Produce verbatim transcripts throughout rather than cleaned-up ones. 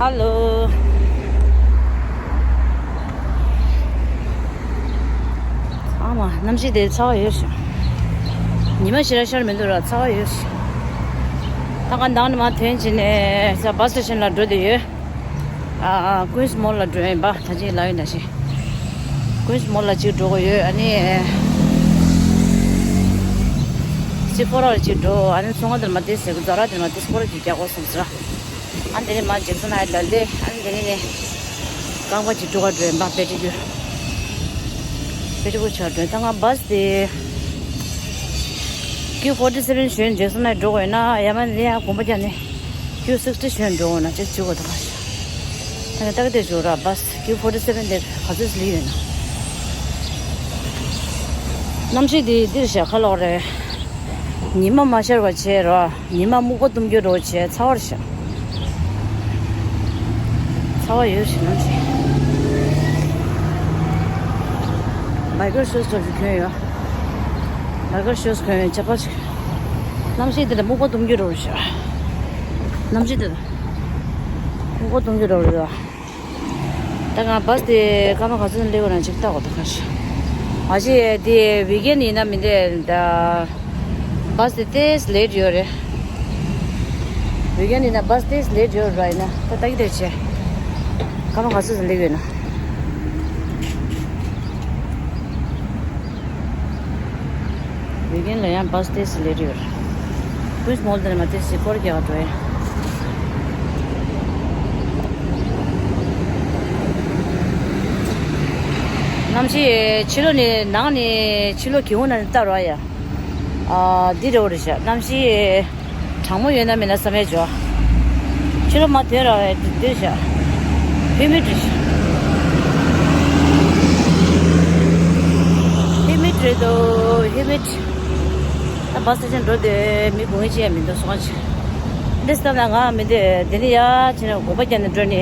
ཧ་ལོ། ཨ་མ། གནམ་གཤིས་དེ་ཚ་བ་ཡོད་ཤག་ཉི་མ་ཞེ་དྲག་ཤར་མི་འདུག་ར། ཚ་བ་ཡོད་ཤག་ད་ག་ནང་ནས་མར་ཐོན་བྱས་ནས་ས་བྷ་སི་སི་ཊེ་ཤན་ལ་འགྲོ་བསྡད་ཡོད། ཨ་ཨ། ཀུན་སི་མོལ་ལ་འགྲོ་ཡིན་པ། ད་ཅི་ལ་ཡོད་ན་ཤི། ཀུན་སི་མོལ་ལ་གཅིག་འགྲོ་དགོས་ཡོད། ཨ་ནི་སི་ཕོ་ར་ལ་གཅིག་འགྲོ། ཨ་ནི་ཚོང་ཁང་དེར་མར་ཏོག་ཙམ་ཟ་དགོས། ཛ་ར་དེར་མར་ཏོག་ཙམ་སྐོར་གཅིག་རྒྱག་དགོས་བསམ་ཟེར། ཨ་ནི་དེ་ནས་མར་ཇེག་སན་ཧའེཊ་ལ་སླེབས། ཨ་ནི་དེ་ནས་ནི་རྐང་པ་གཅིག་འགྲོ་ག་འགྲོ་ཡིན་པ། པེ་ཏི་ཀུ། པེ་ཏི་ཀུ་ཆགས་འགྲོ། ད་ང་བྷ་སི་དེ་ཀིའུ་ཕོར་ཊི་སེ་བེན་ཞོན་ཇེག་སན་ཧའེཊ་འགྲོ་དགོས་ཡོད་ན། ཡང་མིན་ལ་ཡང་གོམ་པ་རྒྱག་ནས་ཀིའུ་སིག་སི་ཊི་ཞོན་འགྲོ་དགོས་ན་ཅིག་བྱེད་དགོས་འདུག་ག་ད་ནི་ལྟ་གི་བསྡད་ཡོད་ར། བྷ་སི་ཀིའུ་ཕོར་ཊི་སེ་བེན་དེ་ག་ཚོད་སླེབས་ཡོད་ན། གནམ་གཤིས་དེ་འདིར་ཤག་ཁ་ལོག་རེད། ཉི་མ་མ་ཤར་བ་བྱས་ར། ཉི་མ་སྨུག་པ་གཏུམ་རྒྱུ་འདྲ་བོ་བྱས། ཚ་བར་ཤག་ཚ་བ་ཡོད་ཤག་གནམ་གཤིས། བྷའི་ཀར་ཤུ་ཙམ་ཞིག་གྱོན་ཡོད། བྷའི་ཀར་ཤུ་ཙམ་གྱོན་ཡོད། ཆ་པ་ཞིག་གནམ་གཤིས་དེ་ལ་སྨུག་པ་གཏུམ་རྒྱུ་འདྲ་བོ་ཤག་གནམ་གཤིས་དེ་ལ་སྨུག་པ་གཏུམ་རྒྱུ་འདྲ་བོ་རེད། ད་ང་བྷ་སི་དེ་སྐར་མ་ག་ཚོད་སླེབས་ཡོད་ན་ཅིག་ལྟ་དགོས་འདུག་ག་ཨ་ཅེ། དེ་ཝིག་ཨེན་ཡིན་ན་མིན་དེ་ད། བྷ་སི་དེ་ཏོག་ཙམ་ལེ་ཊི་ཡོད་རེད། ཝིག་ཨེན་ཡིན་ན་བྷ་སི་ཏོག་ཙམ་ལེ་ཊི་ཡོད་རེད་ཡིན་ན། ད་ལྟ་གི་དེར་བྱས། སྐར་མ་ག་ཚོད་ཙམ་སླེབས་ཡོད་ན། ཝིག་ཨེན་ལ་ཡང་བྷ་སི་ཏོག་ཙམ་ལེ་ཊི་ཡོད་རེད། ཀུན་སི་མོལ་དེ་ནས་མར་ཏོག་ཙམ་སྐོར་རྒྱག་འགྲོ་ཡ། གནམ་གཤིས་ཕྱི་ལོགས་ནས་ནང་ནས་ཕྱི་ལོགས་གྱི་འོང་ན་ནི་ལྟ་རོགས་ཡ། ཨ། འདི་འདྲ་བོ་རེད་ཤག་གནམ་གཤིས་གྲང་མོ་ཡོད་ན་མེད་ན་བསམ་ཡས་འཇོག་ཕྱི་ལོགས་མར་ཐོན་ར་བས་འདི་འདྲ་ཤག་ཧིའུ་མིཌ་རེད་ཤག་ཧིའུ་མིཌ་རེད་དོ། ཧིའུ་མིཌ། ད་བྷ་སི་སི་ཊེ་ཤན་འགྲོ་དུས་མི་སྒུག་མཁན་ཅིག་ཡང་མི་འདུག་སོང་ཅིག་འདི་ལྟ་ན་ང་མི་འདུག་འདི་ནས་ཡར་ཕྱིན་ནས་གོམ་པ་བརྒྱབ་ནས་འགྲོ་ནས།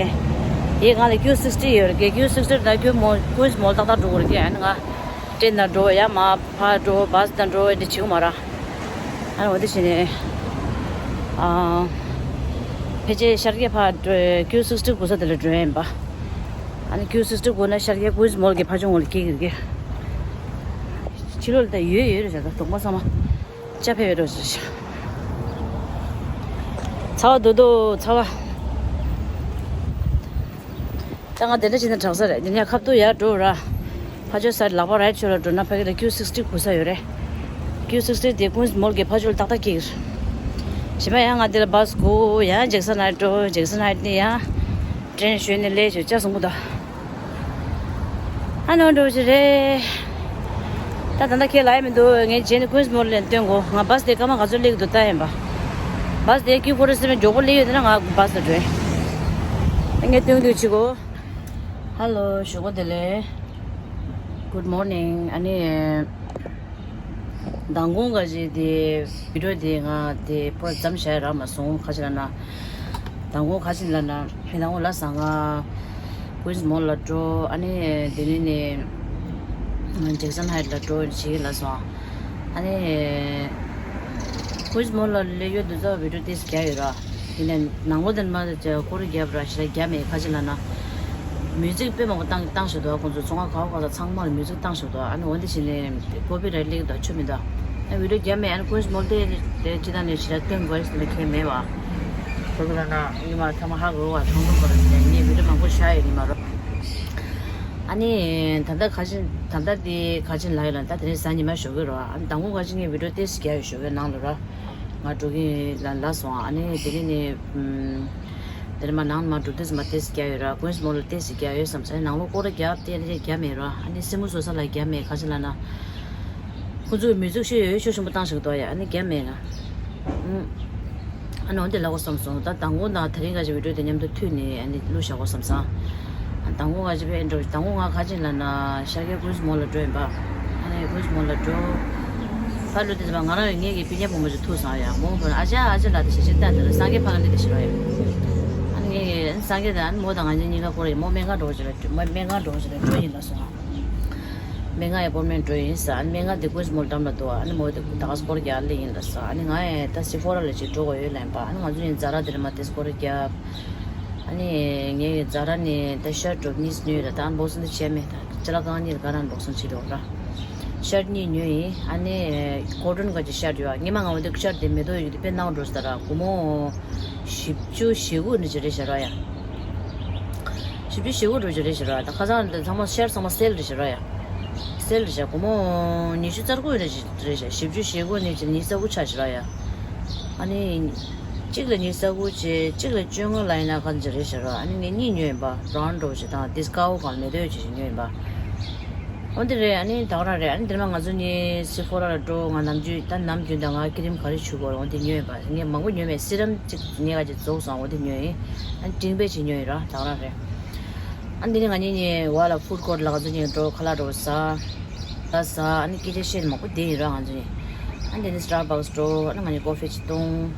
ཡིན། ང་ལ་ཀིའུ་སིག་སི་ཊི་ཡོད་རེད། ཀིའུ་སིག་སི་ཊི་ད་ཀིའུ་མོ་ཀུན་སི་མོལ་ཏག་ཏག་འགྲོ་དགོས་རེད། ཨ་ནི་ང་ཀྲེན་ནང་འགྲོ། ཡར་མར་ཕར་འགྲོ། བྷ་སི་ནང་འགྲོ། འདི་བྱེད་དགོས་མ་རེད། ཨ་ནི་འོ་འདི་བྱས་ནས། ཨ། ཕལ་ཆེར་ཤར་རྒྱག་ཕར་འགྲོ། ཀིའུ་སིག་སི་ཊི་སྒུག་ས་དེ་ལ་འགྲོ་ཡ་ཡིན་པ། ཨ་ནི་ཀིའུ་སིག་སི་ཊི་སྒུག་ན་ཤར་རྒྱག་ཀུན་སི་མོལ་གྱི་ཕར་ཕྱོགས་ངོས་ལ་སྐྱེལ་གྱི་རེད། ཕྱི་ལོགས་ལ་ད་ཡོད་ཡོད་རེད་ཟེར། ད་གདོང་པ་ཚང་མ་ལྕགས་ཕེབས་ཡོད་འགྲོ་ཟེར། ཚ་བ་འདུག་འདུག་ཚ་བ། ད་ང་དེ་འདྲ་བྱས་ན་དྲག་ས་རེད། དེ་ནས་ཁ་ཐུག་ཡར་འགྲོ་ར། ཕར་ཕྱོགས་ས་ལག་པ་རའིཊ་ཕྱོགས་ལ་འགྲོ་ན་ཕ་གི་ལ་ཀིའུ་སིག་སི་ཊི་སྒུག་ས་ཡོད་རེད། ཀིའུ་སིག་སི་ཊི་དེ་ཀུན་སི་མོལ་གྱི་ཕར་ཕྱོགས་ལ་ཏག་ཏག་སྐྱེལ་གྱི་རེད། གཞན་པ་ཡང་ང་འདི་ལ་བྷ་སི་སྒུག་ཡང་ཇེག་སན་ཧའེཊ་འགྲོ། ཇེག་སན་ཧའེཊ་ནས་ཡང་ཀྲེན་ཞོན་ནས་སླེབས་བྱས་ལྕགས་ཟམ་པོ་དང་། ཨ་ནི་འགྲོ་བཞིན་རེད། ད་ད་ལྟ་ཁྱེད་ལ་ཡ་མི་འདུག་ངས་རྗེས་ནས་ཀུན་སི་མོལ་ལ་སྟོན་དགོས། ང་བྷ་སི་དེ་སྐར་མ་ག་ཚོད་སླེབས་ཀྱི་འདུག་ལྟ་ཡིན་པ། བྷ་སི་དེ་ཀིའུ་ཕོར་ཊི་སེ་བེན་མགྱོགས་པོ་སླེབས་ཡོད་ན་ང་བྷ་སི་ལ་འགྲོ་ཡིན། ངས་སྟོན་དུས་ཕྱི་གོ། ཧ་ལོ། ཞོགས་པ་བདེ་ལེགས། Good morning. ཨ་ནི། མདང་དགོང་ག་ཅིག་དེ་བི་ཌི་ཡོ་དེ་ང་དེ་པོ་སི་ཊི་བརྩམས་བཞག་ཡ་རག་མ་སོང་། ག་ཅི་ལབ་ན། མདང་དགོང་ག་ཅི་ལབ་ན། མདང་དགོང་ལ་ཟ་ང་ཀུན་སི་མོལ་ལ་འགྲོ། ཨ་ནི་དེ་ནས་ནི་ཇེག་སན་ཧའེཊ་ལ་འགྲོ་བྱེད་ཀྱི་ལབ་སོང་། ཨ་ནི་ཀུན་སི་མོལ་ལ་སླེབས་ཡོད་དུས་ཙམ་བི་ཌི་ཡོ་ཏོག་ཙམ་རྒྱག་ཡོད་ར། ཡིན་ནའི་ནང་ལོགས་དེ་མར་སྐོར་ར་རྒྱབ་ར་ཞེ་དྲག་རྒྱབ་མེད། ག་ཅི་ལབ་ན། མིའུ་ཛིག་དཔེ་མང་པོ་བཏང་བཏང་བཞག་འདུག་ཁོང་ཚོ་ཚོང་ཁང་ག་བ་ག་ས་ཚང་མ་ལ་མིའུ་ཛིག་བཏང་བཞག་འདུག་ཨ་ནི་འོ་འདི་བྱས་ནས་ཀོ་པི་རའིཊ་སླེབས་འདུག་ཆོ་མི་འདུག་ཨ་བི་ཌི་ཡོ་རྒྱབ་མེད། ཨ་ནི་ཀུན་སི་མོལ་དེ་དེ་ཅི་ད་ནས་ཞེ་དྲག་སྟོན་དགོས་ཟེར་ནས་ཁས་མེད་པ། ཁོ་ཚོ་ལ་ན་ཉི་མ་ཚང་མ་ཧ་གོ་བ་ཚང་མ་གོ་ར་ཟེར་ནས་ངས་བི་ཌི་ཡོ་མང་པོ་བཞག་ཡོད་ནི་མ་རོ། ཨ་ནི་ད་ལྟ་ག་ཅི་ད་ལྟ་དེ་ག་ཅི་ལབ་ཡོད་ལ། ད་དེ་རིང་གཟའ་ཉི་མ་ཞོགས་ཀས་རོ། ཨ་ནི་མདང་དགོང་ག་ཅི་ངས་བི་ཌི་ཡོ་ཏོག་ཙམ་རྒྱག་ཡོད་ཞོགས་ཀས་ནང་ལ་རོ། ང་འགྲོ་གི་ལ་ལ་སོང་། ཨ་ནི་དེ་ནས་ནི། ཨམ། དེ་ནས་མར་ནང་མར་འགྲོ་དུས་མར་ཏོག་ཙམ་རྒྱག་ཡོད་ར། ཀུན་སི་མོལ་ལ་ཏོག་ཙམ་རྒྱག་ཡོད་བསམ་སོང་། ནང་ལོགས་སྐོར་ར་རྒྱབ་དེ་ནས་རྒྱབ་མེད་ར། ཨ་ནི་སེན་མོ་བཟོ་ས་ལ་རྒྱབ་མེད། ག་ཅི་ལབ་ན། ཁོ་ཚོས་མིའུ་ཛིག་ཤོད་ཡོད་ཤོད་ཆེན་པོ་བཏང་བཞག་འདུག་ཡ། ཨ་ནི་རྒྱབ་མེད་ང་། ཨམ། ཨ་ནི་འོ་འདི་ལབ་དགོས་བསམ་སོང་། ད་མདང་དགོང་དང་དེ་རིང་ག་ཅིག་བི་ཌི་ཡོ་དེ་མཉམ་དུ་མཐུད་ནས་ཨ་ནི་བླུགས་བཞག་དགོས་བསམ་སོང་། མདང་དགོང་ག་ཅིག་ཕེབས་འགྲོ། མདང་དགོང་ང་ག་ཅིག་ལབ་ན་ཤར་རྒྱག་ཀུན་སི་མོལ་ལ་འགྲོ་ཡིན་པ། ཨ་ནི་ཀུན་སི་མོལ་ལ་འགྲོ། ཕར་ལོག་དེ་ཙམ་པ་ང་རང་ཡང་ངེད་ཀྱི་སྤུན་ཀྱག་བུ་མོ་ཅིག་ཐུག་སོང་ཡ། མོ་བུ་ཨ་ཅག་ཨ་ཅག་ལབ་དེ་ཞེ་ཞེ་ལྟ་དེ་ལ་སངས་རྒྱས་ཕ་ག་ནས་དེ་ཞེ་རོ་ཡ། ཨ་ནི་ངེད་ཀྱི་སངས་རྒྱས་དང་ཨ་ནི་མོ་དང་ང་གཉིས་གཉིས་ཀ་སྐོར་ཡིན། མོ་སྨན་ཁང་འགྲོ་ཅིག་ལ་མོ་སྨན་ཁང་འགྲོ་ཅིག་ལ་འགྲོ་ཡིན་ལབ་སོང་། སྨན་ཁང་ཡང་ཨེ་པོན་མེན་འགྲོ་ཡིན་ཟེར། ཨ་ནི་སྨན་ཁང་དེ་ཀུན་སི་མོལ་འགྲམ་ལ་འདུག་ཨ་ནི་མོ་དེ་ད་ག་སྐོར་རྒྱག་སླེབས་ཡིན་ལབ་སོང་། ཨ་ནི་ང་ཡང་ད་སི་ཕོ་ར་ལ་ཅིག་འགྲོ་དགོས་ཡོད་ལབ་པ། ཨ་ནི་ང་ཚོ་ཡིན་ཛ་ར་དེ་ལ་མར་དེ་སྐོར་རྒྱབ། ཨ་ནི་ངས་ཛ་ར་ནས་ད་ཤར་ཊི་གཉིས་ཉོས་ར། ད་ཨན་བོག་སིང་དེ་བྱས་མེད། ད་ཅ་ལག་རྐང་གཉིས་ཀ་ར་ཨན་བོག་སིང་བྱེད་འདུག་ར། ཤར་ཊི་གཉིས་ཉོས་ཡིན། ཨ་ནི་ཀོ་ཊོན་ག་ཅིག་ཤར་ཊི་ཡོད། སྔོན་མ་ང་འོ་དེ་ཤར་ཊི་དེ་མེ་ཏོག་ཡོད་དེ་དཔེ་ནག་འགྲོ་ས། ད་ར་སྒོར་མོ་བཞི་བཅུ་ཞེ་དགུ་ནས་ཅིག་རེད་ཤག་ར་ཡ། བཞི་བཅུ་ཞེ་དགུ་འགྲོ་ཅིག་རེད་ཤག་ར། ད་ཁ་སང་དེ་ཚང་མ་ཤར་ཊི་ཚང་མ་སེལ་རེད་ཤག་ར་ཡ། སེལ་རེད་ཤག་སྒོར་མོ་ཉི་ཤུ་རྩ་དགུ་རེད་ཤག་རེད་ཤག་བཞི་བཅུ་ཞེ་དགུ་ནས་ཅིག་ཉི་ཤུ་རྩ་དགུ་ཆགས་ཤག་ར་ཡ། ཨ་ནི་གཅིག་ལ་ཉི་ཤུ་རྩ་དགུ་བྱས། གཅིག་ལ་བཅོ་ལྔ་ལ་ཡིན་ན་ག་ཚོད་རེད་ཤག་ར། ཨ་ནི་ངས་གཉིས་ཉོས་ཡིན་པ། བྷ་རའུན་འདྲ་བོ་ཞིག་དང་དེ་དཀར་པོ་གང་མེ་ཏོག་ཅིག་ཉོས་ཡིན་པ། འོ་འདི་རེད། ཨ་ནི་ད་ག་རང་རེད། ཨ་ནི་འདིར་མ་ང་ཚོ་གཉིས་སི་ཕོ་ར་ལ་འགྲོ། ང་ནམ་རྒྱུན་ད་ནམ་རྒྱུན་ད་ང་ཀི་རིམ་ག་རེ་བྱུག་དགོས་རེད། འོ་འདི་ཉོས་ཡིན་པ། ངས་མང་པོ་ཉོས་མེད། སི་རམ་གཅིག་ངས་ག་ཅིག་རྫོགས་སོང་། འོ་འདི་ཉོས་ཡིན། ཨ་ནི་ཀྲིང་པེ་ཅིག་ཉོས་ཡིན་ར། ད་ག་རང་རེད། ཨ་ནི་འདི་ནས་ང་གཉིས་གཉིས་བ་ལ་ཕུཌ་ཀོར་ལ་ང་ཚོ་གཉིས་འགྲོ། ཁ་ལག་འདྲ་བོ་ཟ། ཟ་ཟ། ཨ་ནི་སྐད་ཆ་བཤད་ནས་མང་པོ་བསྡད་ཡིན་ར་ང་ཚོ་གཉིས། ཨ་ནི་འདི་ནས་སི་ཊར་བྷག་སི་འགྲོ། ཨ་ནི་ང་གཉིས་ཀོ་ཕི་ཅིག་བཏུང་།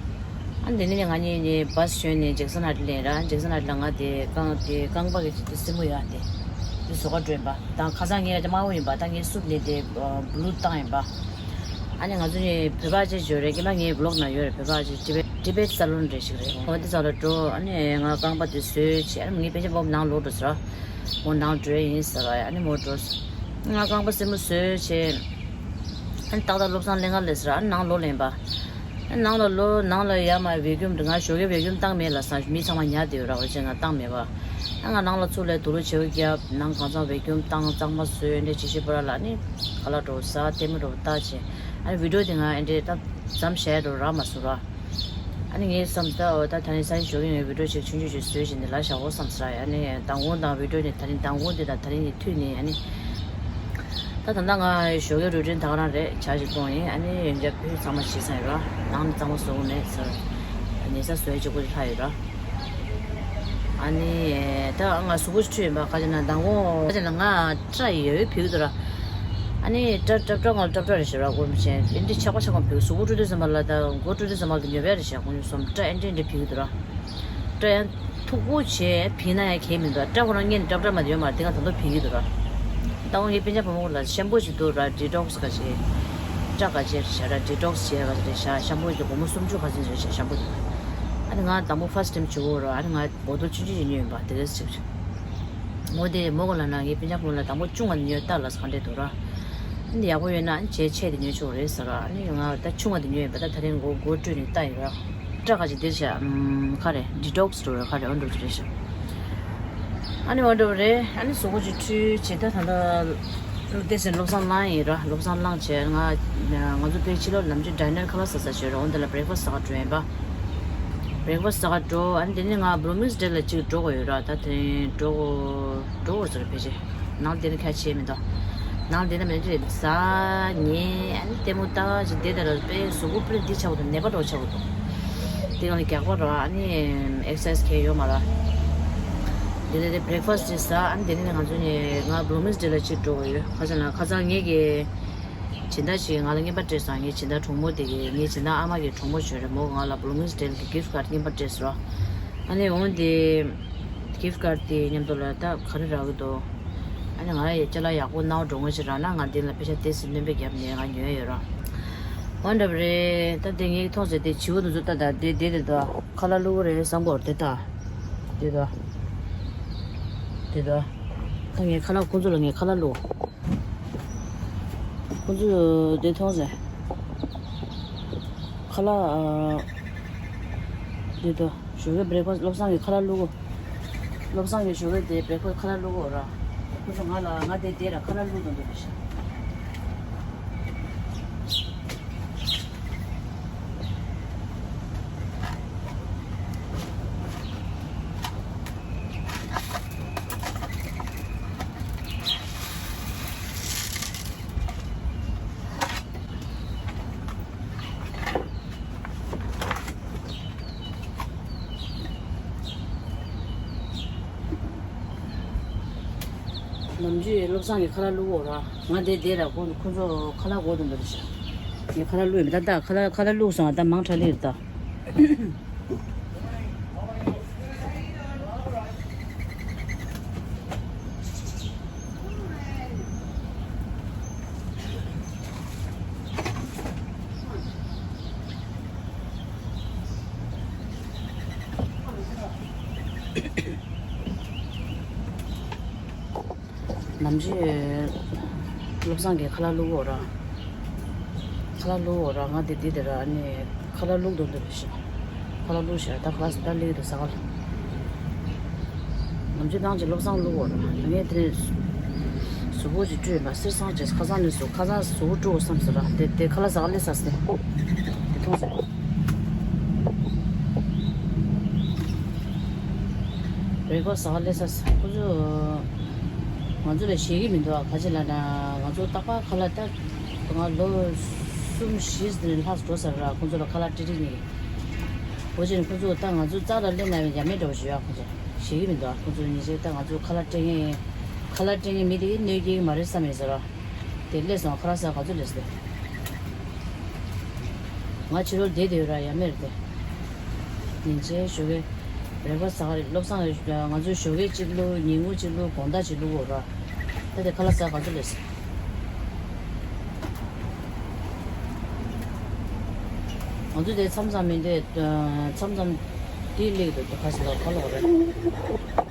ཨ་ནི་འདི་ནས་ང་གཉིས་གཉིས་བྷ་སི་ཞོན་ནས་ཇེག་སན་ཧའེཊ་ལ་སླེབས་ར། ཇེག་སན་ཧའེཊ་ལ་ང་དེ་རྐང་དེ་རྐང་པ་གི་ཅིག་དེ་སེན་མོ་ཡོད་དེ། དེ་བཟོ་ག་འགྲོ་ཡིན་པ། ད་ཁ་སང་ངས་དམར་པོ་ཡིན་པ། ད་ངས་བསུབས་ནས་དེ་བྷུ་ལུ་བཏང་ཡིན་པ། ཨ་ནི་ང་ཚོ་གཉིས་བོད་པ་ཅིག་ཡོད་རེད། རྐྱེན་པ་ངའི་བི་ལོག་ནང་ཡོད་རེད། བོད་པ་ཅིག་ཊི་བེཊ་ཊི་བེཊ་སཱ་ལོན་རེད་ཞིག་རེད། འོ་དེ་ཚོ་ལ་འགྲོ། ཨ་ནི་ང་རྐང་པ་དེ་བཟོས་བྱས། ཨ་ནི་ངའི་པན་ཇབ་བོ་ནང་ལོག་འགྲོ་ཟེར་ར། འོ་ནང་འགྲོ་ཡིན་ཟེར་ར། ཨ་ནི་མོ་འགྲོ། ང་རྐང་པ་སེན་མོ་བཟོས་བྱས། ཨ་ནི་ཏག་ཏག་བློ་བཟང་ལེན་ག་སླེབས་ཟེར་ར། ཨ་ནི་ནང་ལོག་ལེན་པ། ཨ་ནི་ནང་ལ་ལོ་ནང་ལ་ཡར་མར་བེ་ཀྱུམ་ང་ཞོགས་ཀས་བེ་ཀྱུམ་བཏང་མེད་ལབ་སོང་། མི་ཚང་མ་ཉལ་བསྡད་ཡོད་ར། འོ་བྱས་ང་བཏང་མེད་པ། ཨ་ང་ནང་ལ་ཚུར་སླེབས་དུག་ལོག་བྱེ་བ་བརྒྱབ། ནང་གང་ཚང་བེ་ཀྱུམ་བཏང་། གཙང་མ་བཟོས། འདྲ་ཅིག་ཤི་པ་ར་ལ། ཨ་ནི་ཁ་ལག་འདྲ་བོ་ཟ། ལྟད་མོ་འདྲ་བོ་ལྟ་བྱས། ཨ་ནི་བི་ཌི་ཡོ་དེ་ང་ཨེ་འདྲས་ད་མཚམས་བཞག་འགྲོ་རག་མ་སོང་ར། ཨ་ནི་ངས་བསམ་ད་འོ་ད་ད་རིང་སང་ཉིན་ཞོགས་ཀས་ངས་བི་ཌི་ཡོ་ཅིག་ཆུང་ཆུང་ཅིག་བཟོས་བྱས་འདི་ལ་བཞག་གོ་བསམ་ཟེར་ར། ཨ་ནི་མདང་དགོང་དང་བི་ཌི་ཡོ་ནི་ད་རིང་མདང་དགོང་འདི་དང་ད་རིང་གི་མཐུད་ནས། ཨ་ནི་ད་ད་ལྟ་ང་ཞོགས་ཀའི་རུ་ཊིན་ད་ག་རང་རེད། ཇ་ཅིག་བཏུང་ཡིན། ཨ་ནི་ཡོན་ཆབ་ཕུད་ཚང་མ་བྱས་ཚར་ཡོད་ར། ནང་ནས་གཙང་མ་བཟོ་གི་མེད་ཟེར། ཉལ་ས་བཟོས་བྱས་ཁོ་ཚོ་ལྷག་ཡོད་ར། ཨ་ནི་ད་ང་གཟུགས་པོ་ཅིག་འཁྲུད་ཡིན་པ། ག་ཅིག་ན་མདང་དགོང་ག་ཅིག་ན་ང་སྐྲ་ཡོད་ཡོད་ཕུད་ཀྱི་འདུག་ར། ཨ་ནི་སྐྲ་སྐྲ་སྐྲ་ང་སྐྲ་སྐྲ་རེད་ཤག་ར། སྒོར་མོ་ཆེན་ཨེ་འདྲས་ཆག་པ་ཆག་པ་ཕུད། གཟུགས་པོ་བཀྲུ་དུས་ཙམ་པ་ལ་ད་མགོ་བཀྲུ་དུས་ཙམ་པ་ལ་ད་ཉོབ་ཡ་རེད་ཤག། དཀོན་མཆོག་གསུམ། སྐྲ་ཨེ་འདྲས་ཨེ་འདྲས་ཕུད་ཀྱི་འདུག་ར། སྐྲ་ཡང་མཐུག་པོ་བྱས་ཕུད་ན་ཡང་གལ་མི་འདུག། སྐྲ་ཁོ་རང་སྔོན་ནས་སྐྲ་སྐྲ་མ་དེ་ཡོད་མ་རེད། དེ་སྔ་ད་དུང་ཕུད་ཀྱི་འདུག་ར། ད་འོ་ངའི་སྤུན་ཀྱག་བུ་མོ་ལ་ཤམ་པུ་ཞིག་འདུག་ར། ཌི་ཊོག་སི་ག་ཅིག། སྐྲ་ག་ཅིག་རེད་ཤག་ར། ཌི་ཊོག་སི་བྱས་ག་ཅིག་རེད་ཤག། ཤམ་པུ་དེ་སྒོར་མོ་སུམ་ཅུ་ག་ཚོད་རེད་ཤག། ཤམ་པུ་དེ། ཨ་ནི་ང་དང་པོ་ཕར་སི་ཊི་ཊེམ་བྱེད་ཀྱི་ཡོད་ར། ཨ་ནི་ང་བོ་ཊལ་ཆུང་ཆུང་ཞིག་ཉོས་ཡིན་པ། དེ་གས་ཅིག་ཅིག། འོ་དེ་མོ་ག་ལ་ན་ངའི་སྤུན་ཀྱག་བུ་མོ་ལ་དང་པོ་ཆུང་བ་དེ་ཉོས་ལྟ་ལབ་སོང་། ག་འདྲས་འདུག་ར། ཨ་ནི་ཡག་པོ་ཡོད་ན་ཨ་ནི་ཇེ་ཆེ་དེ་ཉོས་ཆོག་རེད་ཟེར་ར། ཨ་ནི་ང་ད་ཆུང་བ་དེ་ཉོས་ཡིན་པ། ད་ད་རིང་མགོ་མགོ་བཀྲུས་ནས་ལྟ་ཡིན་ར། སྐྲ་ག་ཅིག་འདིར་བཞག། ཨམ། ག་རེ། ཌི་ཊོག་སི་འགྲོ་རེད། ག་རེ། འོ་འགྲོ་རྒྱུ་རེད་ཤག། ཨ་ནི་འོ་འགྲོ་རེད། ཨ་ནི་གཟུགས་པོ་ཅིག་འཁྲུད་བྱས། ད་ད་ལྟ་དེ་ཟིན་བློ་བཟང་ལངས་ཡིན་ར། བློ་བཟང་ལངས་བྱས་ང་ང་ཚོ་ཕྱི་ལོགས་ནམ་རྒྱུན་ཌི་ནར་ཁ་ལག་ཟ་ས་བྱས་ར། འོ་འདི་ལ་བྷི་རེག་ཕ་སི་ཟ་ག་འགྲོ་ཡིན་པ། བྷི་རེག་ཕ་སི་ཟ་ག་འགྲོ། ཨ་ནི་དེ་ནས་ང་བློ་མིག་སི་ཌེ་ལ་ཅིག་འགྲོ་དགོས་ཡོད་ར། ད་དེ་འགྲོ་དགོས་འགྲོ་དགོས་ཟེར་ཕལ་ཆེར། ནང་དེ་ནས་ཁ་ཕྱེ་མི་འདུག། ནང་དེ་ནས་མི་འདྲ་ཟ་ཉལ། ཨ་ནི་ལྟད་མོ་ལྟ་ཅིག་བསྡད་དེ་ལ་དཔེ་གཟུགས་པོ་དཔེ་འདི་ཆགས་འདུག། ནད་པ་འདྲ་བོ་ཆགས་འདུག། དེ་གང་ལ་རྒྱགས་པ་ར། ཨ་ནི་ཨེག་སར་སའིཛ་གང་ཡང་ཡོད་མ་ར། དེ་ནས་དེ་བྷི་རེག་ཕ་སི་ཅིག་ཟ། ཨ་ནི་དེ་ནས་ང་ཚོ་ནས་ང་བློ་མིག་སི་ཌེ་ལ་ཅིག་འགྲོ་དགོས་ཡོད། ཁ་སང་ལ་ཁ་སང་ངེད་ཀྱི་སྦྱིན་བདག་ཅིག་ང་ལ་རྔན་པ་སྤྲད་སོང་། ངའི་སྦྱིན་བདག་གྲོགས་མོ་དེ་གིས། ངའི་སྦྱིན་བདག་ཨ་མ་གི་གྲོགས་མོ་ཅིག་རེད། མོ་ང་ལ་བློ་མིག་སི་ཌེ་གི་གིཕ་ཊི་ཀར་ཌི་རྔན་པ་སྤྲད་སོང་ར། ཨ་ནི་འོ་དེ་གིཕ་ཊི་ཀར་ཌི་དེ་མཉམ་དུ་ལ་ད་ག་རེ་རག་གི་འདུག། ཨ་ནི་ང་ཡི་ཅ་ལག་ཡག་པོ་ནའོ་འགྲོ་ངོ་ཞིག་རག་ན་ང་འདི་ལ་པེ་ཤ་ཏོག་ཙམ་སྣོན་པ་བརྒྱབ་ནས་ང་ཉོས་ཡོད་ར། འོ་འདྲ་པོ་རེད། ད་དེ་ངས་མཐོང་ཟེར་དེ་བྱིའུ་དེ་ཚོ་ད་ད་དེ་དེ་དེ་ད་ཁ་ལག་བླུག་གི་རེད་བསམ་གོ། དེ་ད་དེ་ད་དེ་ད་ད་ངས་ཁ་ལག་ཁོང་ཚོ་ལ་ངས་ཁ་ལག་བླུག། ཁོང་ཚོ་དེ་མཐོང་ཟེར། ཁ་ལག་ཨ་དེ་ད། ཞོགས་ཀའི་བྷི་རེག་ཕ་སི། བློ་བཟང་གི་ཁ་ལག་བླུག་གོ། བློ་བཟང་གི་ཞོགས་ཀའི་དེ་བྷི་རེག་ཕ་སི་ཁ་ལག་བླུག་གོ་ར། ཁོ་ཚོ་ང་ལ་ང་དེ་དེ་ར་ཁ་ལག་བླུག་དང་འདུག་ཤག། ནམ་རྒྱུན་བློ་བཟང་གི་ཁ་ལག་བླུག་གོ་ར། ང་དེ་དེ་ར་ཁོ་ཁོ་ཚོ་ཁ་ལག་གོ་དང་འདུག་ཤག། ངས་ཁ་ལག་བླུག་ཡིན་པ། ད་ད་ཁ་ལག་ཁ་ལག་བླུག་སོང་། ད་མང་དྲགས་ལེ་རེད་ད། ནམ་རྒྱུན་བློ་བཟང་གིས་ཁ་ལག་བླུག་འོ་ར། ཁ་ལག་བླུག་འོ་ར། ང་དེ་འདི་དེ་ར་ཨ་ནི་ཁ་ལག་བླུག་འདུག་འདུག་ཞིག་ཁ་ལག་བླུག་ཞག་ད་ཁ་ལག་ད་སླེབས་འདུག་ཟ་ཁ་ལ། ནམ་རྒྱུན་ནང་གི་བློ་བཟང་བླུག་འོ་ར། ངས་དེ་ནས་གཟུགས་པོ་ཅིག་བཀྲུས་ཡོད་པ་སེར་སང་ཅེས་ཁ་སང་ནས་གཟུགས་ཁ་སང་གཟུགས་པོ་བཀྲུ་འོ་བསམ་ཟེར་ར། དེ་དེ་ཁ་ལག་ཟ་ཁ་སླེབས་ས་སེ་དེ་མཐོང་ཟེར། རེད་གོ་ཟ་ཁ་སླེབས་ས་སེ་ཁོ་ཚོ། ང་ཚོ་ལ་ཞེད་ཀྱི་མི་འདུག་ཨ། ག་ཅི་ལབ་ན་ང་ཚོ་རྟག་པར་ཁ་ལག་ད་ང་ལོ་གསུམ་བཞི་ཙམ་ལྷག་འགྲོ་ས་ར། ཁོང་ཚོ་ལ་ཁ་ལག་སྤྲད་སྤྲད་ནས། འོ་ཅན་ཁོང་ཚོ་ད་ང་ཚོ་རྩ་ལ་སླེབས་ན་ཡ་མེད་འདྲ་བོ་ཞིག་ཡོད་ཨ། ཁོང་ཚོ་ཞེད་ཀྱི་མི་འདུག་ཨ། ཁོང་ཚོ་ཉིན་ཤས་ད་ང་ཚོ་ཁ་ལག་སྤྲད་མཁན་ཁ་ལག་སྤྲད་མཁན་མི་དེ་གནོད་སྐྱེལ་གྱི་མ་རེད་བསམ་ཡོད་ས་ར། དེ་སླེབས་སོང་། ཁ་ལག་ཟ་ག་ཚོད་སླེབས་སོང་། ང་ཕྱི་ལོགས་བསྡད་དེ་ཡོད་ར། ཡ་མེད་རེད་དེ། ཉིན་བྱེད་ཞོགས་ཀས་རེག་པ་ཟ་ག་རེད། བློ་བཟང་ང་ཚོའི་ཞོགས་ཀས་གཅིག་བླུག་ཉིན་གུང་གཅིག་བླུག་དགོང་དག་གཅིག་བླུག་འོ་ར། ད་དེ་ཁ་ལག་ཟ་ག་ཚོད་སླེབས་སོང་། ང་ཚོ་དེ་མཚམས་མཚམས་མི་འདུག་མཚམས་མཚམས་དེ་སླེབས་འདུག་ཁ་ཟེར་ལ་ཁ་ལོག་རེད།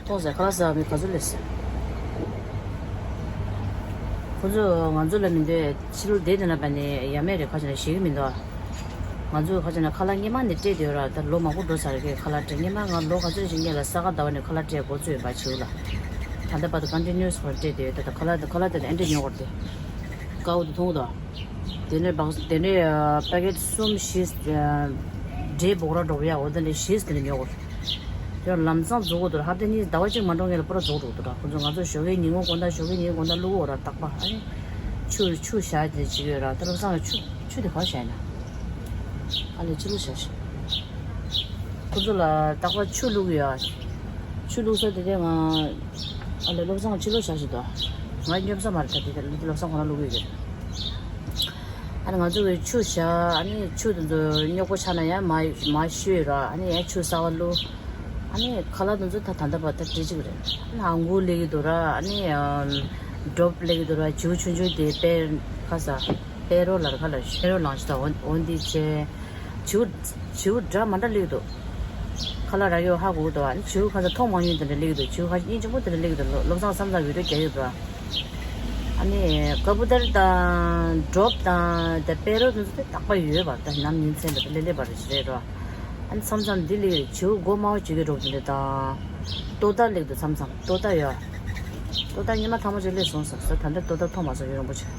མཐོང་ཟེར་ཁ་ལག་ཟ་མི་ག་ཚོད་སླེབས་སོང་། ཁོ་ཚོ་ང་ཚོ་ལ་མི་འདོད་ཕྱི་ལོགས་བསྡད་དེ་ན་པ་ནས་ཡ་མེད་རེད། ཁ་ཅིག་ན་ཞེད་ཀྱི་མི་འདུག་ང་ཚོ་ཁ་ཅིག་ན་ཁ་ལག་སྔས་མ་ནས་སྤྲད་དེ་ཡོད་ར། ད་ལོ་མང་པོ་འགྲོ་ཚར་གི་ཁ་ལག་སྤྲད། སྔས་མ་ང་ལོ་ག་ཚོད་ཞིག་སྔས་ལ་ས་ག་ཟླ་བ་ནས་ཁ་ལག་སྤྲད་འགོ་ཚུགས་ཡོད་པ་བྱིའུ་ལ། ད་ལྟ་བར་དུ་ཀོན་ཊི་ནིའུ་སི་ཁོ་སྤྲད་དེ་ཡོད། ད་ད་ཁ་ལག་ད་ཁ་ལག་དེ་ཨེ་འདྲ་ཉོ་དགོས་རེད་དེ། དཀའ་བོ་དེ་མཐོང་གི་འདུག་དེ་ནས་བག་དེ་ནས་པ་ཀེ་ཊི་གསུམ་བཞི་འབྲས་སྦོག་ར་འགྲོ་བ་ཡ། འོ་དེ་ནས་བཞི་དེ་ནས་ཉོ་དགོས་རེད། དེ་ལམ་སང་རྫོགས་དགོས་འདུག་ཧབ་ཏ་གཉིས་ཟླ་བ་གཅིག་མ་འགྲོ་སྔོན་ལ་པུ་ར་རྫོགས་འགྲོ་གི་འདུག་ད་ཁོ་ཚོ་ང་ཚོ་ཞོགས་ཀས་ཉིན་གུང་དགོང་དག་ཞོགས་ཀས་ཉིན་གུང་དགོང་དག་བླུག་འོ་ར། རྟག་པ་ཨ་ནི་ཆུ་ཆུ་བཞག་དེ་བྱེད་ཀྱི་ཡོད་ར། ད་བློ་བཟང་ལ་ཆུ་ཆུ་དེ་ག་བཞག་ཡིན་ན། ཨ་ལས་ཕྱི་ལོགས་བཞག་ཤིག་ཁོ་ཚོ་ལ་རྟག་པ་ཆུ་བླུག་ཡོད་ཨ། ཆུ་བླུག་ས་དེ་དེ་ང་ཨ་ལས་བློ་བཟང་ཕྱི་ལོགས་བཞག་ཤིག་དོ། ང་སྙོབ་ས་མ་རེད། ད་དེ་དེ་བློ་བཟང་ཁོ་ན་བླུག་ཡོད་རེད། ཨ་ནི་ང་ཚོ་གི་ཆུ་བཞག་ཨ་ནི་ཆུ་དེ་ཚོ་རྙོག་པོ་ཆགས་ན་ཡང་མ་མ་བཤུས་ར། ཨ་ནི་ཡང་ཆུ་གསར་པ་བླུག་ཨ་ནི་ཁ་ལག་དེ་ཚོ་ད་ད་ལྟ་བར་ད་སྤྲད་ཅིག་རེད། ཨ་ནི་ཨང་གུ་སླེབས་ཀྱི་འདུག་ར། ཨ་ནི་ཨམ་ཌོབ་སླེབས་ཀྱི་འདུག་ར། བྱིའུ་ཆུང་ཆུང་དེ་པེ་ཁ་ས་པེ་རོ་ལ་ར་ཁ་ལ་པེ་རོ་ལངས་ཤི་ད་འོན་འོན་འདི་བྱས། བྱིའུ་བྱིའུ་འདྲ་མ་འདྲ་སླེབས་ཀྱི་འདུག་ཁ་ལག་རག་ཡོད་ཧ་གོ་གི་འདུག་ཨ་ནི་བྱིའུ་ཁ་ས་མཐོང་མ་མྱོང་དེ་འདྲ་སླེབས་ཀྱི་འདུག་བྱིའུ་ཁ་ས་སྙིང་རྗེ་པོ་དེ་འདྲ་སླེབས་ཀྱི་འདུག་བློ་བཟང་བསམ་ཚང་བི་ཌིའོ་རྒྱག་ཡོད་པ། ཨ་ནི་ཀ་བུ་ཏར་དང་ཌོབ་དང་དེ་པེ་རོ་དེ་ཚོ་དེ་རྟག་པ་ཡོད་པ། ད་ནམ་ཉིན་མཚན་དེ་ལེ་ལེ་བར་རེད་རོ། ཨ་ནི་མཚམས་མཚམས་འདི་ལས་བྱིའུ་མགོ་དམར་པོ་བྱེད་ཀྱི་འགྲོ་གི་འདུག་དང་། ཏོ་ཏ་སླེབས་འདུག་མཚམས་མཚམས་ཏོ་ཏ་ཡོད། ཏོ་ཏ་སྔོན་མ་ཐང་མོ་ཅིག་སླེབས་སོང་ཟེར་ཟེར། ད་ལྟ་ཏོ་ཏ་མཐོང་མ་སོང་ཡུན་རིང་པོ་ཅིག་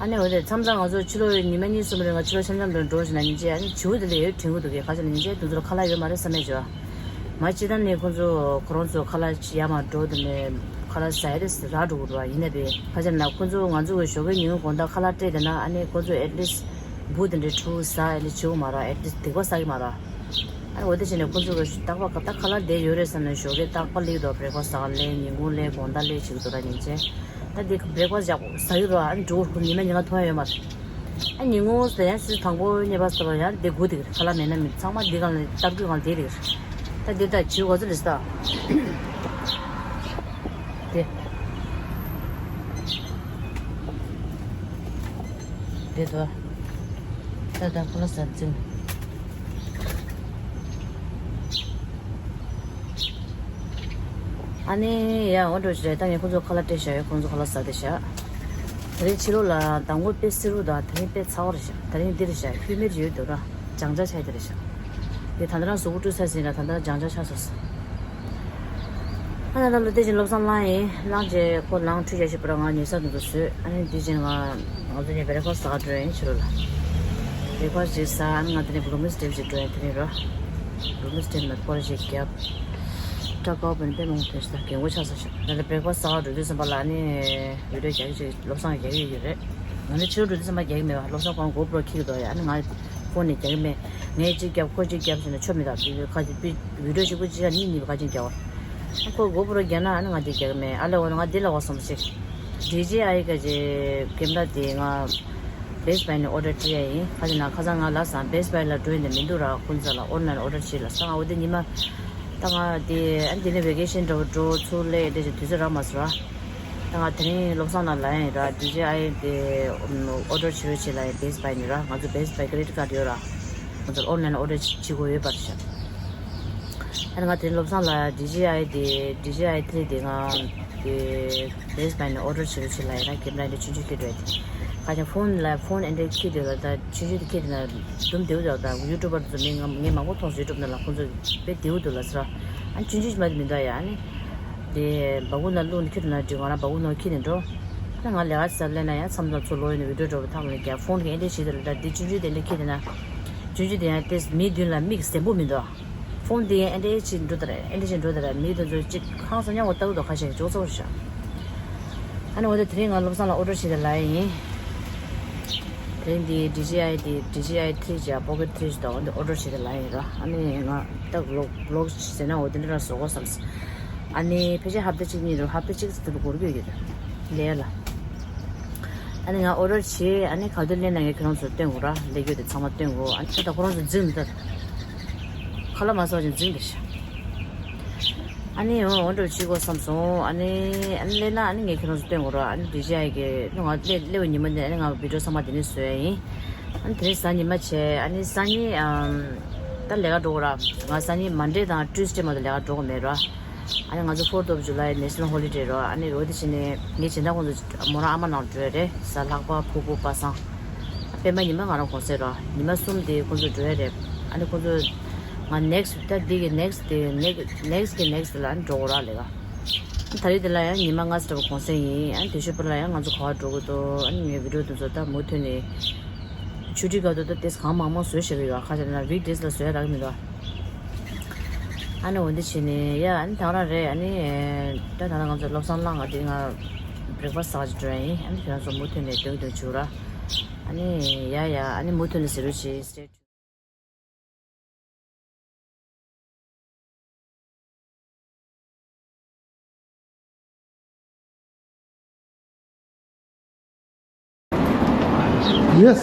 ཨ་ནི་འོ་དེ་མཚམས་མཚམས་ང་ཚོ་ཕྱི་ལོགས་ཉི་མ་གཉིས་གསུམ་རིང་ང་ཕྱི་ལོགས་འཆམ་འཆམ་དུ་འགྲོ་བཞིན་ན་ཉིན་བྱེད་ཨ་ནི་བྱིའུ་དེ་ལས་ཡོད་དྲན་གྱི་འདུག་གས། ཁ་ཅིག་ལ་ཉིན་བྱེད་དེ་ཚོར་ཁ་ལག་ཡོད་མ་རེད་བསམ་མེད་བྱོས། མ་སྤྱི་བཏང་ནས་ཁོ་ཚོ་ཁོ་རང་ཚོ་ཁ་ལག་ཡར་མར་འགྲོ་དེ་ནས་ཁ་ལག་ཟ་ཡ་དེ་རག་འགྲོ་གི་རེད་བ། ཡིན་ན་དེ་ཁ་ཅིག་ན་ཁོ་ཚོ་ང་ཚོ་གི་ཞོགས་ཀའི་ཉིན་གུང་དགོང་དག་ཁ་ལག་སྤྲད་དེ་ན་ཨ་ནི་ཁོ་ཚོ་ཨེ་ཊི་ལིསི་འབུ་དེ་འདྲའི་ཕྲུ་གུ་ཟ་ཨེ་ཊི་ལིསི་བྱེད་དགོས་མ་རེད། ཨེ་ཊི་ལིསི་སྡིག་པ་བསགས་ཀྱི་མ་རེད། ཨ་ནི་འོ་དེ་བྱས་ནས་ཁོ་ཚོ་གི་རྟག་པར་ད་ཁ་ལག་བསྡད་ཡོད་རེད་བསམ་ནས་ཞོགས་ཀས་རྟག་པར་སླེབས་འདུག་བྷི་རེག་ཕ་སི་ཟ་ག་སླེབས། ཉིན་གུང་སླེབས། དགོང་དག་སླེབས་བྱེད་ཀྱི་འདུག་ར། ཉིན་བྱེད་ད་འདི་བྷི་རེག་ཕ་སི་ཟ་གི་རོ། ཨ་ནི་འགྲོ་གི་ཉི་མ་ཉིན་གང་མཐོང་ཡ་ཡོད་མ་རེད། ཨ་ཉིན་གུང་ཟེར་ཡང་སུས་དང་པོ་རྙེད་པ་ཟེར་བ་ཡང་འདི་སྒུག་བསྡད་ཀྱི་རེད། ཁ་ལག་མེད་ན་མི་ཚང་མ་འདི་སྒང་ལ་སྟབས་ཀྱི་སྒང་ལ་བསྡད་བསྡད་ཀྱི་རེད། ད་འདི་ད་བྱིའུ་ག་ཚོད་རེད་ཟེར་ད། དེ། དེ་དོ། ད་ད་ཁོ་ལ་ཟ་འཛིན། ཨ་ནི་ཡ་འོ་འགྲོ་ཞིག་རེད། ད་ངས་ཁོ་ཚོ་ཁ་ལག་སྤྲད་བཞག་ཡོད། ཁོ་ཚོ་ཁ་ལག་ཟ་བསྡད་བཞག་དེ་རིང་ཕྱི་ལོགས་ལ་མདང་དགོང་དཔེ་བསིལ་པོ་འདུག་དེ་རིང་དཔེ་ཚ་བ་རེད་བཞག་དེ་རིང་འདི་རེད་བཞག་ཧུ་མི་ཌི་ཡོད་འདུག་ར། སྦྱང་བྱ་ཆགས་དེ་རེད་བཞག་དེ་ད་ལྟ་རང་གཟུགས་པོ་བཀྲུས་ཚར་ཟིན་ལ་ད་ལྟ་སྦྱང་བྱ་ཆགས་སོང་། ཨ་ན་ད་ལོ་དེ་བཞིན་བློ་བཟང་ལངས་ཡིན། ལངས་རྗེས་ཁོ་ལངས་ཁྲུས་རྒྱག་ཞིག་པུ་ར་ང་ཉལ་ས་དེ་ཚོ་བཟོས། ཨ་ནི་དེ་བཞིན་ང་ང་ཚོ་གཉིས་བྷི་རེག་ཕ་སི་ཟ་ག་འགྲོ་ཡིན་ཕྱི་ལོགས་ལ། བྷི་རེག་ཕ་སི་ཅིག་ཟ། ཨ་ནི་ང་དེ་ནས་བུ་ལུ་མིས་ཊེབ་ཅིག་འགྲོ་ཡིན་དེ་རིང་རོ། བུ་ལུ་མིས་ཊེབ་ནས་སྐོར་ཞིག་བརྒྱབ། སྐྲ་དཀར་པོ་ནི་དཔེ་མང་པོ་ཐོན་ཤག་དགེ་མགོ་ཆགས་ས་ཤག་ད་ལྟ་བྷི་རེག་ཕ་སི་ཟ་ག་འགྲོ་དུས་ཙམ་པ་ལ་ཨ་ནི་བི་ཌིའོ་རྒྱག་གི་ཅིག་བློ་བཟང་རྒྱག་གི་ཡོད་རེད། ང་ནི་ཕྱི་ལོགས་འགྲོ་དུས་ཙམ་པ་རྒྱག་གི་མེད་པ། བློ་བཟང་ཁོ་རང་གོ་པོ་རོ་འཁྱེར་གི་འདུག་ཡ། ཨ་ནི་ང་ཕོན་ནས་རྒྱག་གི་མེད། ངས་གཅིག་བརྒྱབ་ཁོ་གཅིག་བརྒྱབ་ཟེར་ནས་ཆོ་མི་ད། ཁ་ཅིག་བི་ཌིའོ་གཅིག་པུ་གཅིག་ཡ་གཉིས་གཉིས་པ་ཁ་ཅིག་རྒྱག་པ། ཁོ་གོ་པོ་རོ་རྒྱག་ན་ཨ་ནི་ང་དེ་རྒྱག་གི་མེད། ཨ་ལས་འོ་ན་ང་དེ་ལ་བ་སོང་ཞིག་ཌི་ཇེ་ཨའི་ག་ཅེ་ཀེམ་ར་དེ་ང་བེ་སི་བྷའི་ནས་ཨོ་ཌར་བྱས་ཡིན། ཁ་ཅིག་ན་ཁ་སང་ང་ལ་སང་བེ་སི་བྷའི་ལ་འགྲོ་ཡིན་དེ་མི་འདུག་ར། ཁོང་ཚོ་ལ་ཨོན་ལན་ཨོ་ཌར་བྱས་ལ་སང་ང་འོ་དེ་ཉི་མ་ད་ང་དེ་ཨ་ནི་དེ་ནས་བེ་ཀེ་ཤན་འདྲ་བོ་འགྲོ་ཚུར་སླེབས་དེ་ཅིག་དུས་ཚོད་རག་མ་སོང་ར། ད་ང་དེ་རིང་བློ་བཟང་ལ་ལ་ཡིན་ར། ཌི་ཇེ་ཨའི་དེ་ཨོ་ཌར་བྱེད་རོགས་བྱེད་ལ་ཡིན། བེ་སི་བྷའི་ནས་ར། ང་ཚོ་བེ་སི་བྷའི་ཀེ་རེ་ཌིཊ་ཀཌ་ཡོད་ར། ང་ཚོར་ཨོན་ལན་ཨོ་ཌར་བྱེད་དགོས་ཡོད་པ་རེད་ཤག་ཨ་ནི་ང་དེ་རིང་བློ་བཟང་ལ་ཌི་ཇི་ཨའི་དེ་ཌི་ཇི་ཨའི་ཐི་རི་དེ་ང་དེ་བེ་སི་བྷའི་ནས་ཨོ་ཌར་བྱེད་རོགས་བྱེད་ལབ་ཡིན་ན། ཀེམ་ར་འདི་ཆུང་ཆུང་ཁྱེར་འགྲོ་ཡ་དེ། ཁ་ཆེ་ཕོན་ལ་ཕོན་ཨེ་འདྲས་ཁྱེར་འདོད་ལ། ད་ཆུང་ཆུང་དེ་ཁྱེར་འདོད་ན་དུམ་བདེ་བོ་འདུག་ད་ཡུ་ཊུབ་པར་ཚོ་མི་ང་ངས་མང་པོ་མཐོང་སོང་། ཡུ་ཊུབ་ནང་ལ་ཁོང་ཚོ་དཔེ་བདེ་བོ་འདུག་ལབ་ཟེར། ཨ་ནི་ཆུང་ཆུང་ཞིག་མ་དེ་མི་འདུག་ཡ། ཨ་ནི་དེ་སྦ་ཁུག་ནང་བླུགས་ནས་ཁྱེར་འདོད་ན་འགྲིག་ང་རང་སྦ་ཁུག་ནང་ཁྱེར་ནས་འགྲོ། ཨ་ནི་ང་ལས་ཀ་ཟབ་ལས་ན་ཡང་མཚམས་མཚམས་ཚུར་ལོག་ཡོང་ནས་བི་ཌིའོ་འདྲ་པོ་ཐག་ལ་རྒྱག་ཕོན་གྱི་ཨེ་འདྲས་བྱེད་འདོད་ལ། ད་དེ་ཆུང་ཆུང་དེ་འདྲས་ཁྱེར་འདོད་ན་ཆུང་ཆུང་དེ་ཡང་དེ་མིའི་མདུན་ལ་མིག་གཟན་པོ་མི་འདུག་ཕོན་དེ་ཨེ་འདྲས་ཅིག་འགྲོ་དང་ཨེ་འདྲས་ཅིག་འགྲོ་དང་མི་དེ་ཚོ་ཅིག་ཧང་སང་ཉམས་པོ་ལྟ་གི་འདུག་ཁ་ཤས་ཅོག་ཙེ་བོར་བཞག་ཨ་ནི་འོ་དེ་དེ་རིང་ང་བློ་བཟང་ལ་ཨོ་ཌར་བྱེད་དེ་ལབ་ཡ་ཡིན། དེ་རིང་འདི་ཌི་ཇི་ཨའི་དེ་ཌི་ཇི་ཨའི་ཐི་རི་ཅིག་པོ་ཀེཊ་ཐི་རི་ཅིག་དང་འོ་དེ་ཨོ་ཌར་བྱེད་དེ་ལབ་ཡ་ཡིན་ར། ཨ་ནི་ང་ད་བི་ལོག་བི་ལོག་ཟེར་ན་འོ་དེ་འདྲ་ར་བཟོ་དགོས་བསམ་སོང་། ཨ་ནི་ཕལ་ཆེར་ཧབ་ཏ་གཅིག་གཉིས་རེད། ཧབ་ཏ་གཅིག་ཙམ་དུ་འགོར་གྱི་ཡོད་ཀྱི་ལས་ལ། ཨ་ནི་ང་ཨོ་ཌར་བྱས། ཨ་ནི་ག་དུས་སླེབས་ན་ངས་ཁྱོད་རང་ཚོར་སྟོན་དགོས་ར། སླེབས་རྒྱུ་དེ་ཚང་མ་སྟོན་དགོས། ཨ་ནི་ད་ཁོ་རང་ཚོ་འཛིང་འདུག་ད་ཁ་ལག་མ་ཟ་བ་ཅིག་འཛིང་འདུག་ཤག་ཨ་ནི་འོ་འོ་འདྲ་བྱེད་དགོས་བསམ་སོང་། ཨ་ནི་ཨ་ནི་སླེབས་ན་ཨ་ནི་ངས་ཁྱོད་རང་ཚོར་སྟོན་དགོས་ར། ཨ་ནི་ཌི་ཇི་ཨའི་གི་ང་སླེབས་སླེབས་པའི་ཉིན་མོ་ནས་ཨ་ནི་ང་བི་ཌིའོ་ཚང་མ་དེ་ནས་བཟོ་ཡ་ཡིན། ཨ་ནི་དེ་རིང་གཟའ་ཉི་མ་བྱས། ཨ་ནི་སང་ཉིན་ཨམ་ད་ལས་ཀ་འགྲོ་དགོས་ར། ང་སང་ཉིན་མན་ཌེ་དང་ཊུ་སི་ཌེ་མ་གཏོགས་ལས་ཀ་འགྲོ་དགོས་མེད་ར། ཨ་ནི་ང་ཚོ་Fourth of July National Holiday རོ། ཨ་ནི་རོ་དེ་བྱས་ནས་ངའི་སྦྱིན་བདག་ཁོང་ཚོ་མོ་རང་ཨ་མ་ནང་འགྲོ་ཡ་རེད། གཟའ་ལྷག་པ་ཕུར་བུ་པ་སངས། སྤེན་པ་ཉི་མ་ང་རང་གུང་སེང་རོ། ཉི་མ་གསུམ་དེ་ཁོང་ཚོ་འགྲོ་ཡ་རེད། ཨ་ནི་ཁོང་ཚོ་ང་ནེག་སི་ཊི་ད་འདི་གི་ནེག་སི་ཊི་དེ་ནེག་ནེག་སི་ཊི་གི་ནེག་སི་ཊི་དེ་ལ་ཨ་ནི་འགྲོ་དགོས་ར་ལས་ཀ་ད་རེས་དེ་ལ་ཡང་ཉི་མ་ལྔ་ཙམ་གུང་སེང་ཡིན། ཨ་ནི་དེ་ཤོད་པ་ལ་ཡང་ང་ཚོ་ག་པར་འགྲོ་དགོས་འདུག་ཨ་ནི་ངའི་བི་ཌིའོ་དེ་ཚོ་ད་མུ་མཐུད་ནས་ཆུ་ཊི་སྐབས་དུ་ད་ཏེས་གང་མང་མང་བཟོས་བཞག་གི་ཡོད། ཁ་ཆེ་ན་ཝིག་ཌེ་སི་ལ་བཟོས་ཡ་རག་གི་མི་འདུག་ཨ་ནི་འོ་འདི་བྱས་ནས་ཡ་ཨ་ནི་ད་ག་རང་རེད། ཨ་ནི་ད་ད་ལྟ་ང་ཚོ་བློ་བཟང་གླང་ང་དེ་ང་བྷི་རེག་ཕ་སི་ཟ་ག་ཅིག་འགྲོ་ཡ་ཡིན། ཨ་ནི་ཁྱེད་རང་ཚོ་མུ་མཐུད་ནས་སྡོད་སྡོད་བྱུག་ར། ཨ་ནི་ཡ་ཡ་ཨ་ནི་མུ་མཐུད་ནས་ཟེར་རོགས་བྱེད། Stay tuned. Yes.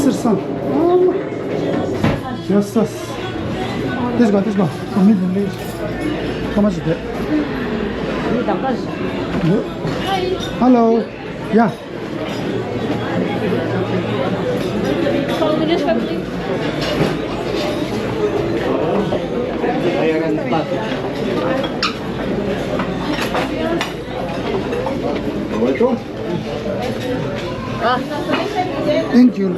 Sir, son. Yes, yes. This one, this one. How much is that? Hello. Yeah. Thank you.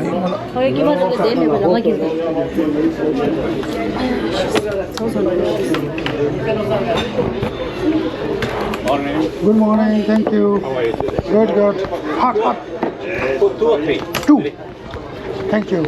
Good morning. Thank you. Good, good. Hot, hot. Two. Thank you.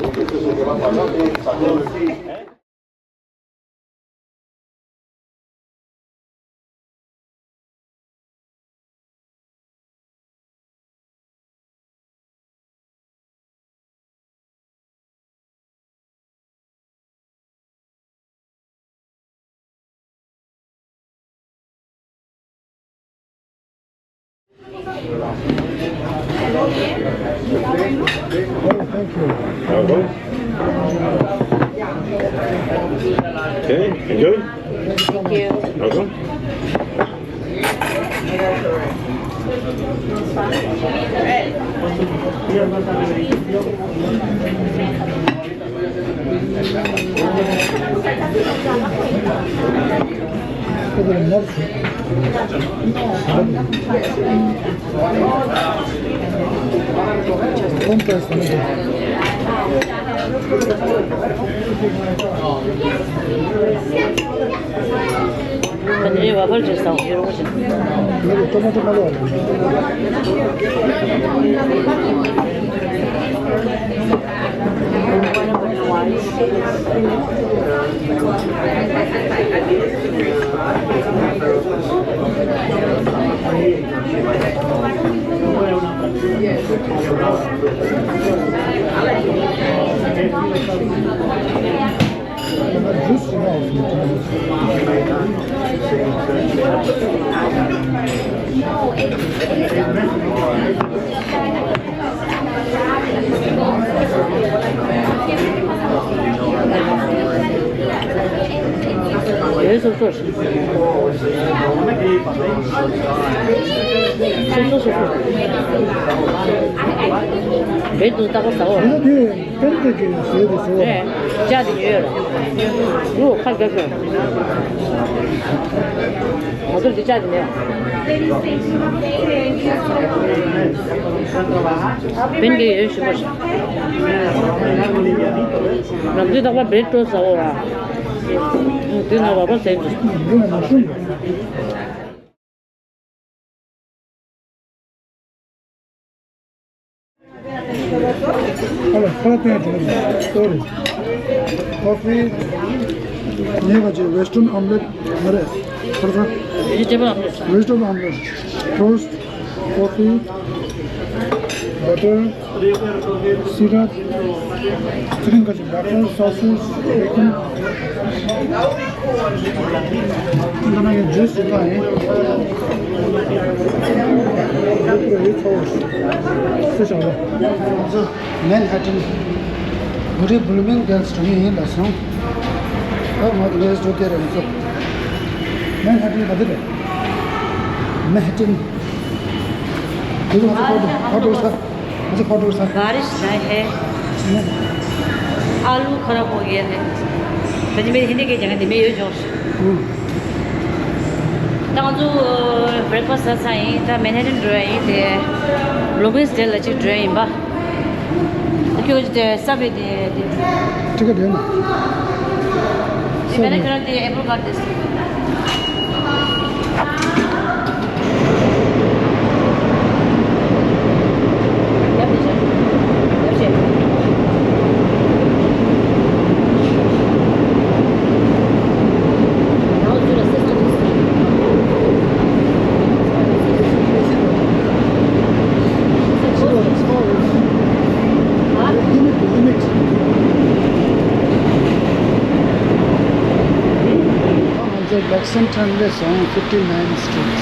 Okay, enjoy. Thank you. Welcome. སོ་སོ་སོ་སོ། བེད་དུ་ལྟ་ག་ཟ་འོ། ད་དེ་ཀན་ཏེ་གི་ཟས་དེ་ཟོ། རེད། ཅག་དེ་ཡོད་ར། ལུ་ཁ་རྒྱབ་ཤོག་ང་ཚོར་དེ་ཅག་དེ་མེད། བེན་གི་ཡོད་ཞུ་མ་ཞིག་ང་ཚོའི་རྟག་པར་བེད་སྤྲོད་ཟ་འོ་ར། དེ་ང་བ་བ་ཟས་དེ། ཨ་ལ་ཁ་ཏོན་ཅིག་ལ་སོ་རི། ཀོ་ཕི། ཉེ་བ་ཅིག་ཝེ་སི་ཊརན་ཨོམ་ལེ་ཊི་མ་རེད། ཁར་ཚ། ཝེ་ཇི་ཊེ་བལ་ཨོམ་ལེ་ཊི། ཊོ་སི་ཊི། ཀོ་ཕི། བ་ཊར། སི་རལ། ཚིག་རིང་ཁ་ཅིག་བ་ཊར། སོ་སེ་ཇི། བེ་ཀོན། འདི་ནང་གི་ཇུས་ཞིག་ལ་ཡིན། ཚོ་སུ་བྱ་བ། མན་ཧ་ཊན། བུ་རི་བྷུ་ལུ་མིང་ཌེལ་སི་འགྲོ་གི་ཡིན་ལ་སོང་། ཨ་མ་དེ་ནས་འགྲོ་དེ་རེད་ཚོ། མན་ཧ་ཊན་ག་དེ་རེད། མན་ཧ་ཊན། དེ་ཚོ་ང་ཚོ་ཕར་འགྲོ་ཕར་འགྲོ་ས། ང་ཚོ་ཕར་འགྲོ་ས། बारिश नहीं है। आलू खराब हो गया है। तो मैं हिंदी के जगह में यो जोश। ད་ང་ཚོ་བྷི་རེག་ཕ་སི་ཟ་ཚར་ཡིན། ད་མན་ཧ་ཊན་འགྲོ་ཡ་ཡིན། དེ་ལོ་མིན་སི་ཌེལ་ལ་ཅིག་འགྲོ་ཡ་ཡིན་པ། ཁྱོད་ཀྱི་དེ་སབ་ཝེ་དེ་དེ། ཊི་ཀེ་ཊི་ཡོད་ན། དེ་མེད་ན་ཁྱོད་རང་དེ་ཨེ་པལ་ཀར་དེ། Lexington ལས་སོང་fifty-ninth Street.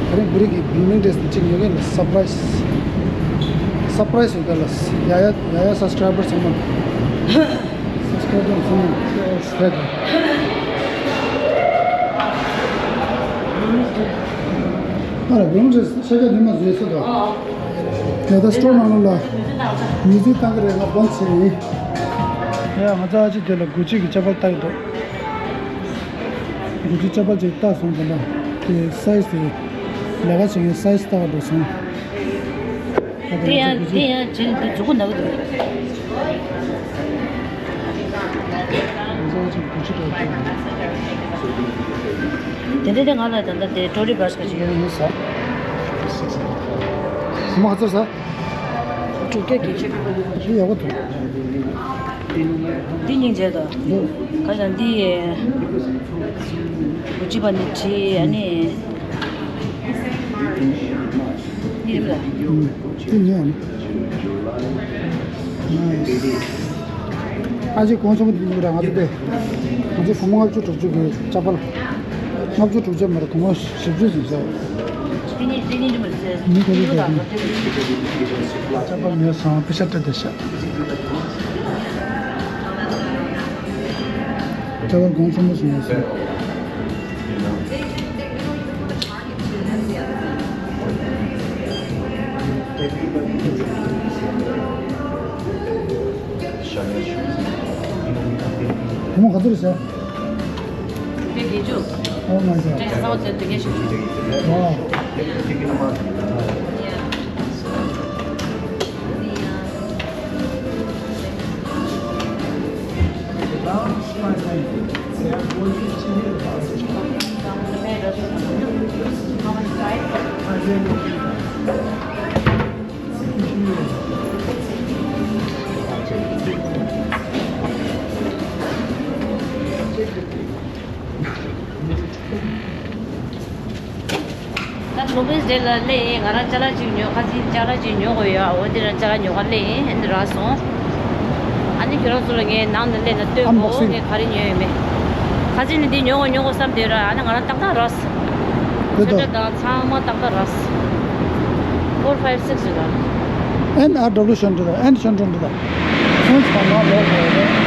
ད་རིང་བུ་རིག་གི་བུད་མེད་འདྲེས་ནས་གཅིག་ཉོ་གིན་ལ། སར་པ་རའི་སི། སར་པ་རའི་སི་ཡོད་ག་ལ། ཡ་ཡ་ཡ་ཡ་སབ་སི་ཀྲའི་བར་ཚང་མ། སབ་སི་ཀྲའི་བར་ཚང་མ་ཧེ་ག་ཨ་ར་བུད་མེད་འདྲེས་ཤ་ཁ་ཉི་མ་བཟོས་ཚོད་དོ། ད་ལྟ་སི་ཊོར་ནང་ལ་མིའུ་ཟིག་བཏང་གི་རེད། ང་བོན་ཆེ་ཡིན། ཡ་ང་ཚ་ཨ་ཅེ་དེ་ལ་གུ་ཅི་གི་ཅ་པལ་བཏགས་འདུག་གུ་ཅི་ཅ་པལ་ཅིག་བཏགས་སོང་། དེ་ལ་དེ་སའི་ཛི་དེ་ལས་ཀ་བྱེད་མཁན་སའི་ཛི་བཏགས་འགྲོ་སོང་། དེ་ཡང་དེ་ཡང་བྱེད་དེ་མཛུ་གུ་ནག་འདུག་དེ་འདྲ་དེ་ང་ལ་ད་ལྟ་དེ་ཊོ་རི་བྷ་སི་ཀ་ཅིག་ཡོད་ཡིན་ས། མ་ཚར་ས། དྲུག་བརྒྱ་བརྒྱད་ཅུ། ཡག་པོ་འདུག་འདི་སྙིང་རྗེ་དང་། འདི། ག་ཞང་འདི། གུ་ཅི་པ་ནི་བྲིས། ཨ་ནི། འདི་རེད་ལ། འདི་ཉོས། ཨ་ཅེ་གོང་ཆེན་པོ་འདི་ཉོས་ར། ང་ཚོ་དེ། ང་ཚོ་སྒོར་མོ་ལྔ་བཅུ་དྲུག་ཅུ་གི་ཅ་པལ། ལྔ་བཅུ་དྲུག་ཅུ་མ་རེད། སྒོར་མོ་བཞི་བཅུ་ཟིན་ས། འདི་ཉིད་འདི་ཉིད་འདི་མ་རེད། མི་དེ་ལས་དེ་ཅ་པལ་ཉོས་སོང་། པེ་ཤ་སྤྲད་དེ་ཤ། ཅ་པལ་གོང་ཆེན་པོ་ཞིག་ཉོས་སོང་། སྒོར་མོ་ག་ཚོད་རེད་ཟེར། དྲུག་བརྒྱ་བརྒྱད་ཅུ། Oh my god. དྲན་གསང་བ་ཚོས་དྲུག་བརྒྱ་བཞི་བཅུ། Wow. ལུང་པའི་རྗེས་ལ་སླེབས་ཡིན། ང་རང་ཅ་ལག་ཅིག་ཉོ། ཁ་སང་ཅ་ལག་ཅིག་ཉོ་དགོས་ཡོད། འོ་དེ་རང་ཅ་ལག་ཉོ་ག་སླེབས་ཡིན། ཨ་ནི་རག་སོང་། ཨ་ནི་ཁྱོད་རང་ཚོ་ལ་ངས་ནང་ནས་སླེབས་ན་སྟོན་དགོས། Unboxing. ངས་ག་རེ་ཉོས་ཡོད་མེད། ཁ་སང་ནས་འདི་ཉོ་དགོས་ཉོ་དགོས་བསམ་དེ་ར། ཨ་ནི་ང་རང་ཏག་ཏག་རག་སོང་། གོ་ཆ་ད། འདྲ་དང་ཚང་མ་ཏག་ཏག་རག་སོང་། Four five six རེད་ད། N R W Shandong རེད། N Shandong རེད་ད། Phones are not locked.